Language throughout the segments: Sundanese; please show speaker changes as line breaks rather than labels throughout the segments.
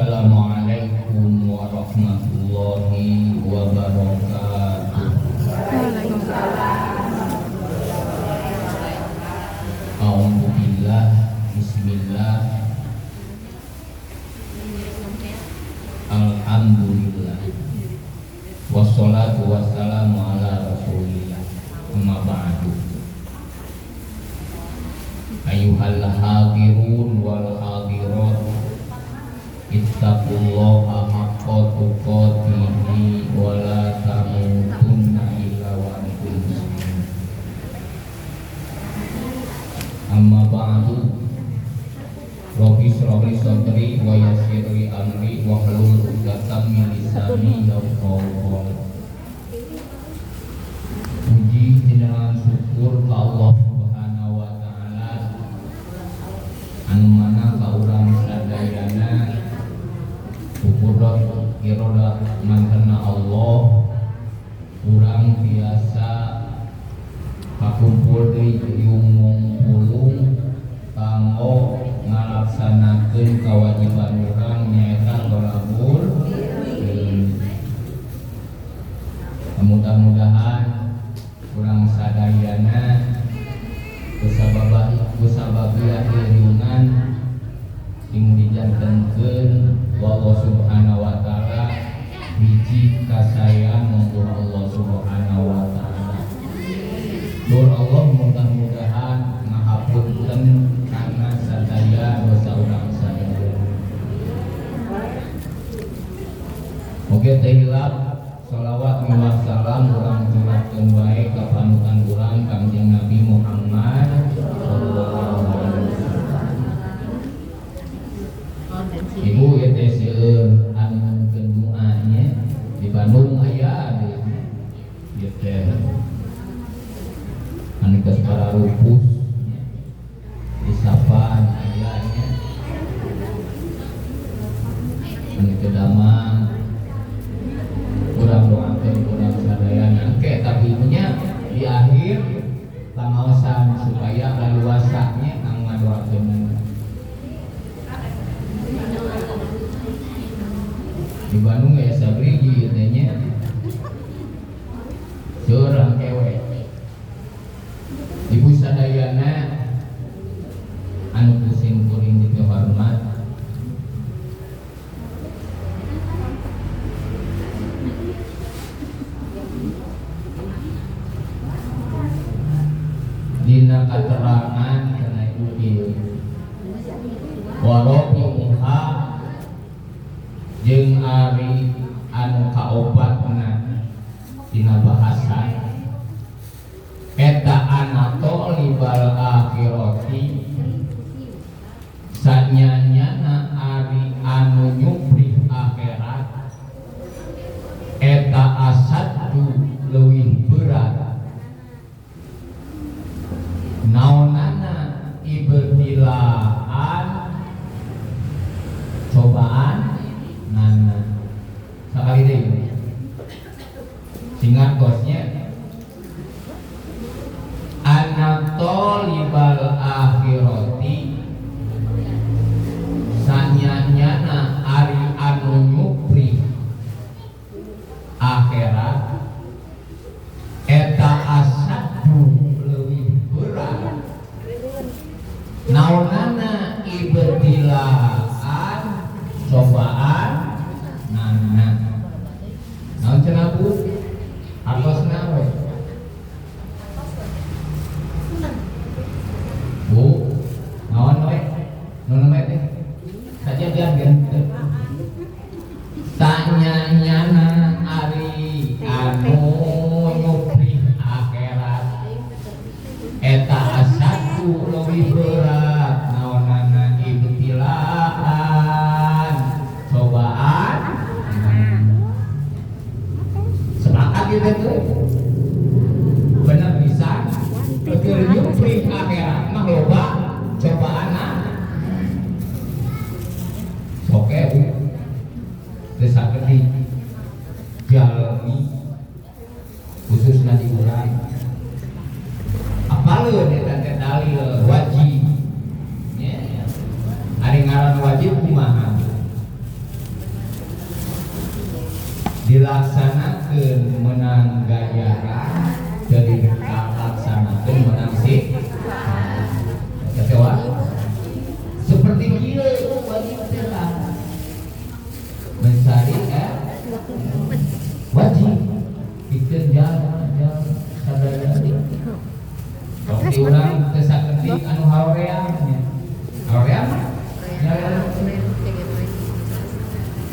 Assalamualaikum warahmatullahi wabarakatuh.
Waalaikumsalam.
A'udzubillah, bismillah, alhamdulillah, wassalatu wassalamu ala rasulillah, amma ba'du. Ayyuhal hadirun wal hadirat, ittaqullaha haqqa tuqatihi wa la tamutunna illa wa antum muslimun. Amma ba'du. Rabbi shrah li sadri wa yassir li amri wahlul 'uqdatam min lisani yafqahu qawli. Puji jenengan syukur ka Allah Subhanahu wa taala anu mana ka urang sadayana kukurat irodat mantena Allah urang biasa kakumpul di riung pulung kanggo ngalaksanakeun kewajiban urang nyaeta thalabul ilmi. Mudah-mudahan urang sadayana kusababiah riungan sing dijantenkeun ku Allah Subhanahu wa taala hiji kasayan monggo Allah Subhanahu wa taala. Nur Allah mudah-mudahan ngahapunten kana sadaya dosa urang sadaya. Oke teh hilap sholawat miwah salam urang curahkeun wae ka panutan urang Kangjeng Nabi Muhammad sallallahu alaihi wasallam. Ibu ya teh seueur anu ngeukeun doanya di Bandung aya deui ieu teh anu geus pararupus nya di Sapan aya nya anu teu damang urang doakeun urang sadayana engke tapi nya di akhir pangaosan supaya leluasa nya kang ngadoakeun. Di Bandung ya sabriji teh nya seueur kewe. Ibu sadayana anu kusim kuring dipihormat, dina katerangan kana ibu kieu warobiha jeung ari anu kaopatna dina bahasa eta anatolibal akhirati sanyanyana ari anu nyuprih akhirat eta asaddu leuwih berat naonana ibtilaan cobaan nana sakali deui singkat kosnya anatolibal akhirati sanyanyana ari anu nyupri akhirat eta asaddu leuwih berat naonana ibtilaan cobaan nana naon cenah Bu artosna we Bu naon we nu we teh sajajan teu tanyanyana ari anu nyupri akhirat eta asaddu leuwih berat naonana ibtilaan cobaan sepakat gitu tuh bener bisa keur nyupri akhirat mah loba cobaan soke Bu desa gede jalmi khususna di urang apaleun eta teh dalil wajib nya ari ngaran wajib kumaha Dilaksanakeun menang ganjaran, teu dilaksanakeun menang siksa. Kecewa. Seperti kieu wajib teh lah. Mencari wajib bikin jalan jalan sadaya. Sok diulang teu sakedik anu haream nya. Haream nya.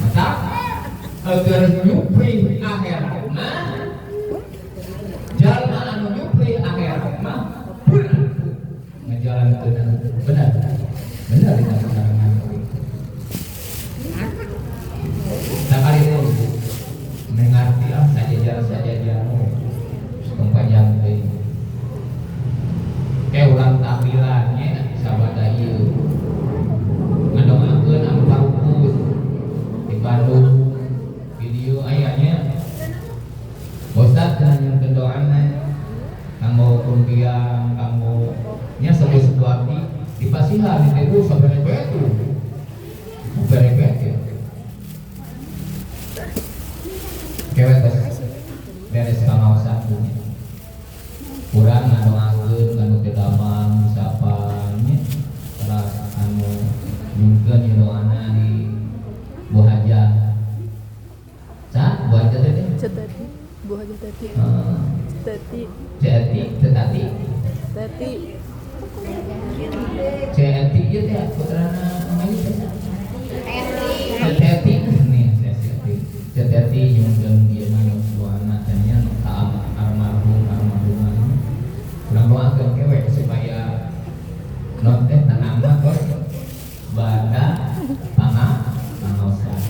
Maka agar nyupri akhirat mah, jalma anu nyupri akhirat mah berat ngajalankeun benar benar dina karangan. Sakali deui Ibu mengerti ah, sajajar sajajar tong panjang deui. Kayak urang tahlilan nya sabada ieu ngadoakeun anu parupus di Bandung, video aya nya. Ustaz cenah nyungkeun doana kanggo kumpiang, kanggo nya sepuh-sepuh abdi dipasihan di teh saberebet tuh saberebet ya. Kewe tos beres pangaosan dunya urang ngadoakeun anu teu damang sapan nya, teras anu nyungkeun ieu doana di Bu Hajah. Sa Bu Hajah teh teh?
Cetati, Bu Hajah Tati.
Heeh.
Tati.
Ceti, Tetati.
Tati.
Ceti ieu teh putrana Mayu teh. Ceteti nih, Ceteti. Ceteti nyungkeun ieu mah doana teh nya ka almarhum almarhumah. Urang doakeun kewe supaya non teh tenang mah tos banda pangaosan.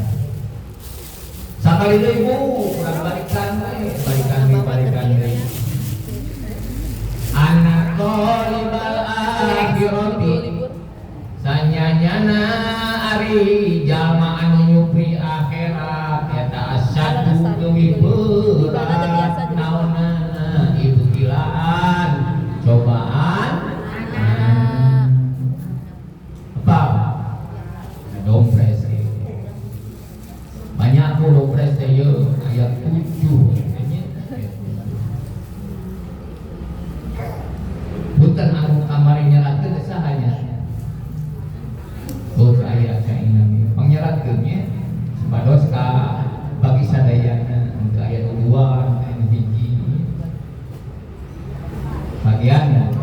Sakali deui Ibu, urang balikan we, balikan deui, balikan deui. Anak tolibal akhirati sanyanyana ari jalma anu nyupri akhirat eta asyadu leuwih berat naonana ibtilaan cobaan apa dompres banyak ku dompres teh ieu ayat 7 nya. Punten, anu kamari nyeratkeun teh saha nya? Oh, aya ka inami. Pangnyeratkeun nya supados ka bagi sadayana untuk aya nu dua, aya nu hiji. Bagian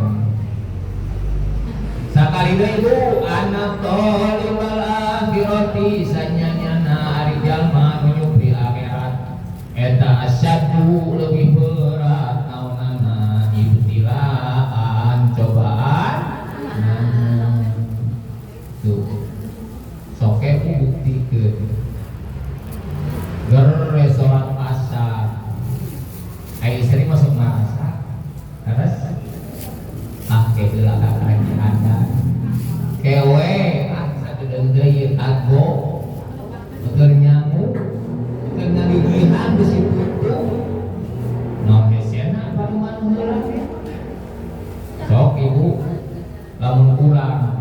sakali deui Ibu, anak tolibal akhirati sanyanyana ari jalma nu nyupri akhirat eta asyadu leuwih berat naonana ibtilaan cobaan. Nah, tuh soke ku buktikeun ger salat asar ai istri masuk ngarasa terus ah ke heula ka ada kewe ah satu deui kagok keur nyamu keur ngagigihan besi putu naon hesena panuman heula teh. Sok ibu lamun kurang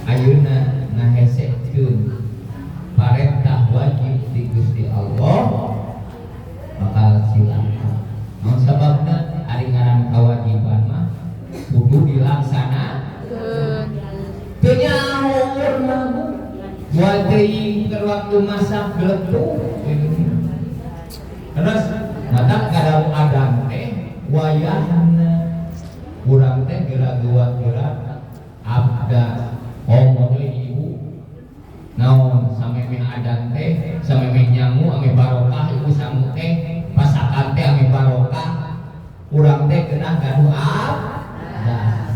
ayeuna ngahesekeun parentah wajib di Gusti Allah bakal cilaka. Naon sababna? Ari ngaran kewajiban mah kudu dilaksanakeun. Teu nyaur mah Bu, moal teuing keur waktu masak geletuh. Terus mata kadang adan teh wayahna urang teh geura-geura abdas komo deui ibu naon samemeh adan teh samemeh nyangu ame barokah ibu sangu teh pasakan teh ame barokah urang teh keunah gaduh abdas.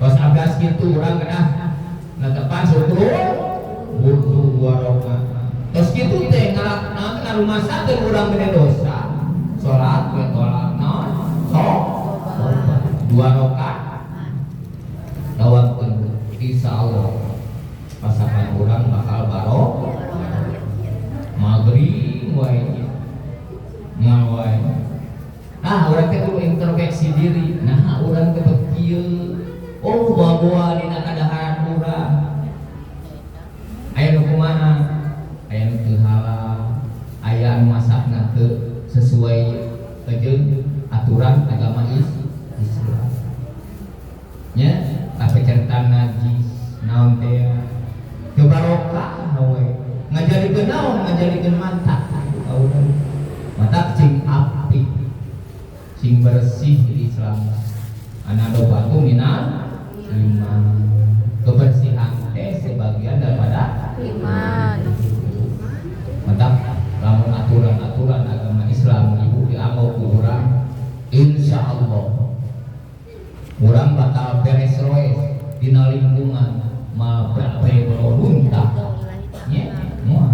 Tos abdas kitu urang keunah netepan syukur wudu dua rakaat. Tos kitu teh naon ngarumasakeun urang gede dosa salat we tolak naon sok dua rakaat dawamkeun insyaallah pasakan urang bakal barokah. Maghrib wae ngal wae. Ah urang teh kudu introspeksi diri. Nah urang teh kieu oh bawa dina kadaharan urang aya nu kumaha, aya nu teu halal, aya anu Naon teh teu barokah we. Ngajadikeun naon? Ngajadikeun mantap. Mata sing api, sing bersih di Islam. An-nadhofatu minal iman. Kebersihan teh sebagian daripada
iman.
Mantap, lamun aturan-aturan agama Islam ibu dianggo ku urang, insya Allah urang bakal beres roes dina lingkungan mal pre runtah nya moal.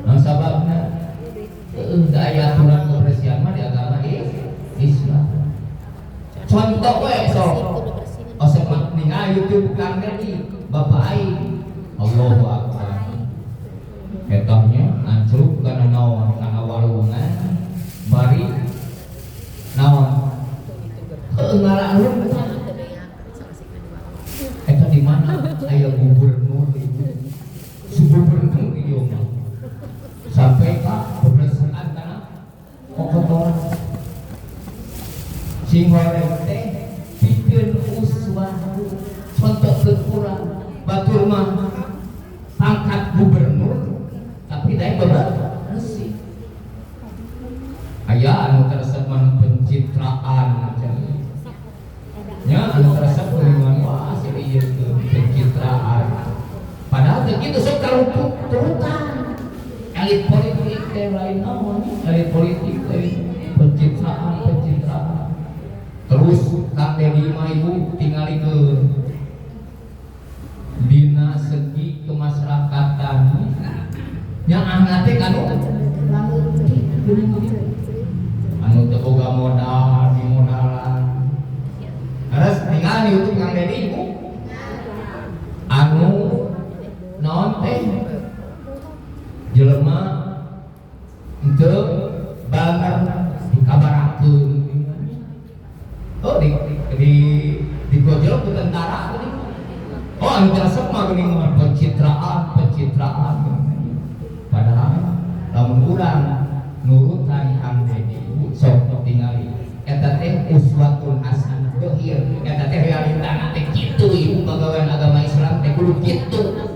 Naon sababna? Heueuh, da aya aturan kebersihan mah di agama Islam. Contoh we sok osok mah ningali YouTube Kang Dedi, Bapak aing, Allahu Akbar. Etahnya ancruk kana naon, kana walungan bari naon, heueuh, ngararuntah. Eta di mana aya gubernur ibu, si gubernur ieu mah sampai ka kebersihan kana kokotoran. Sing horeng teh pikeun uswah, contoh urang. Batur mah pangkat gubernur tapi daek bersih. Aya anu karesep mah pencitraan nya, anu karesep geuningan, wah si ieu teh pencitraan, padahal teh kitu sok karuput turutan elit politik teh. Lain naon, elit politik teh pencitraan, pencitraan terus. Kang Dedi mah ibu tingalikeun dina segi kemasyarakatan nya, ahna teh kanu anu teu boga modal di modalan. Terus tinggal di YouTube Kang Dedi ibu, anu naon teh, jelema teu banger dikabarakeun. Oh, di gojol ku tentara geuning. Oh, anu resep mah geuning mah pencitraan, pencitraan. Padahal lamun urang nurutan Kang Dedi ibu, sok tingali eta teh uswatun hasanah dohir, eta teh realitana teh kitu ibu. Pagawean agama Islam teh kudu kitu,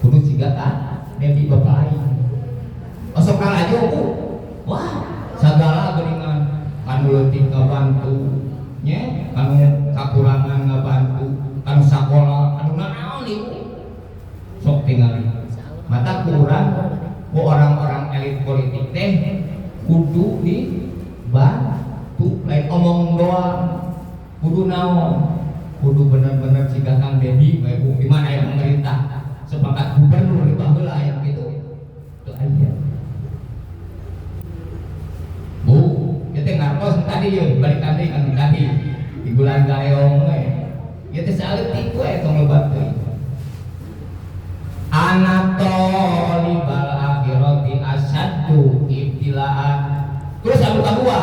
kudu siga Kang Dedi bapak aing. Osok laju bu, wah sagala geuningan, kanu leutik ngabantu nya, kanu kakurangan ngabantu, kanu sakola, kanu naon ibu, sok tingali. Mata kurang ku orang-orang elit politik teh kudu dibantu, lain omong doang, kudu naon, kudu bener-bener siga Kang Dedi we bu. Di mana ya pemerintah sepakat gubernur di baheula aya gitu teu aya bu. Ieu teh ngartos tadi ye, balikan deui kan tadi di bulan gareong we. Ieu teh saeutik we, tong lebat teuing. Anna tholibal akhirati asyaddu ibtilaan. Terus anu kadua,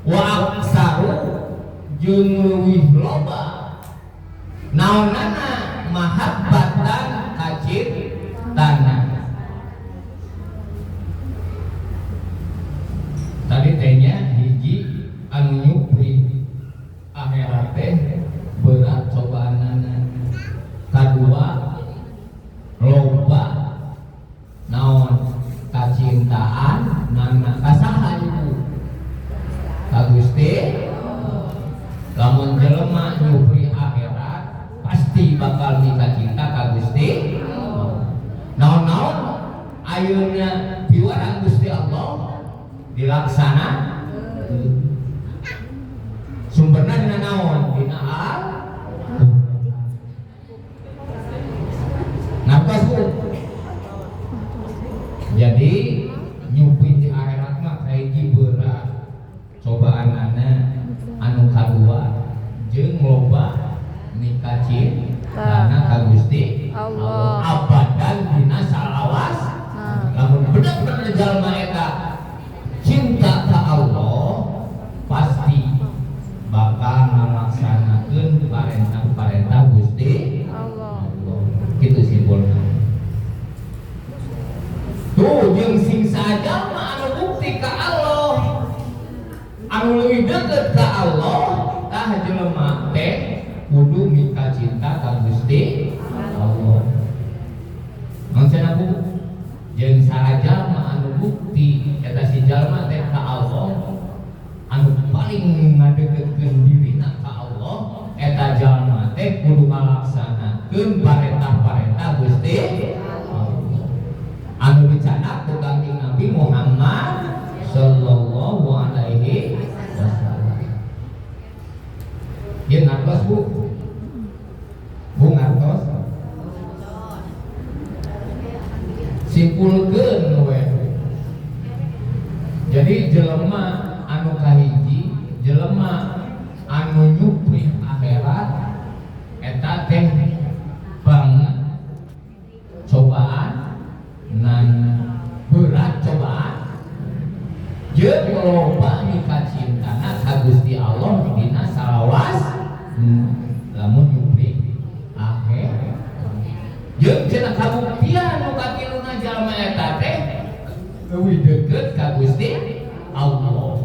wa aksaru jeung leuwih loba naonana, mahabbatan kacintana. Tadi tehnya hiji anu nyupri akhirat teh berat cobaanana, kadua loba naon, kacintaan nana. Kasaha ibu? Ka Gusti. Lamun jelema nyupri akhirat pasti bakal mika cinta ka Gusti. Naon-naon ayeuna piwarang Gusti Allah dilaksana, sumberna dina naon? Dina Al. Ngartos bu? Jadi nyupri di akhirat mah kahiji berat cobaanana, anu kadua jeung loba mika cintana ka Gusti
Allah.
Abadan dina salawas.
Nah.
Lamun bener-bener jalma eta cinta ka Allah pasti bakal ngalaksanakeun parentah-parentah Gusti
Allah.
Allah. Gitu simpulna. Tuh jeung sing sajalma anu bukti ka Allah, anu leuwih deukeut ka Allah, tah jelema teh kudu mika cinta ka Gusti Allah. Naon cenah, Bu? Jeung saha jalma anu bukti eta si jalma teh ka Allah, anu paling ngadeukeutkeun dirina ka Allah, eta jalma teh kudu ngalaksanakeun parentah-parentah Gusti Allah anu dicandak ku Kangjeng Nabi Muhammad sallallahu alaihi wasallam. Ieu ngartos, Bu? Bu, ngartos? Simpulkeun we. Jadi jelema anu kahiji, jelema anu nyupri akhirat eta teh banget cobaan nan berat cobaan jeung loba mikacintana ka Gusti Allah dina salawas lamun nyupri akhirat. Jeung cenah kabuktian nu katiluna, jalma eta teh leuwih deukeut ka Gusti Allah.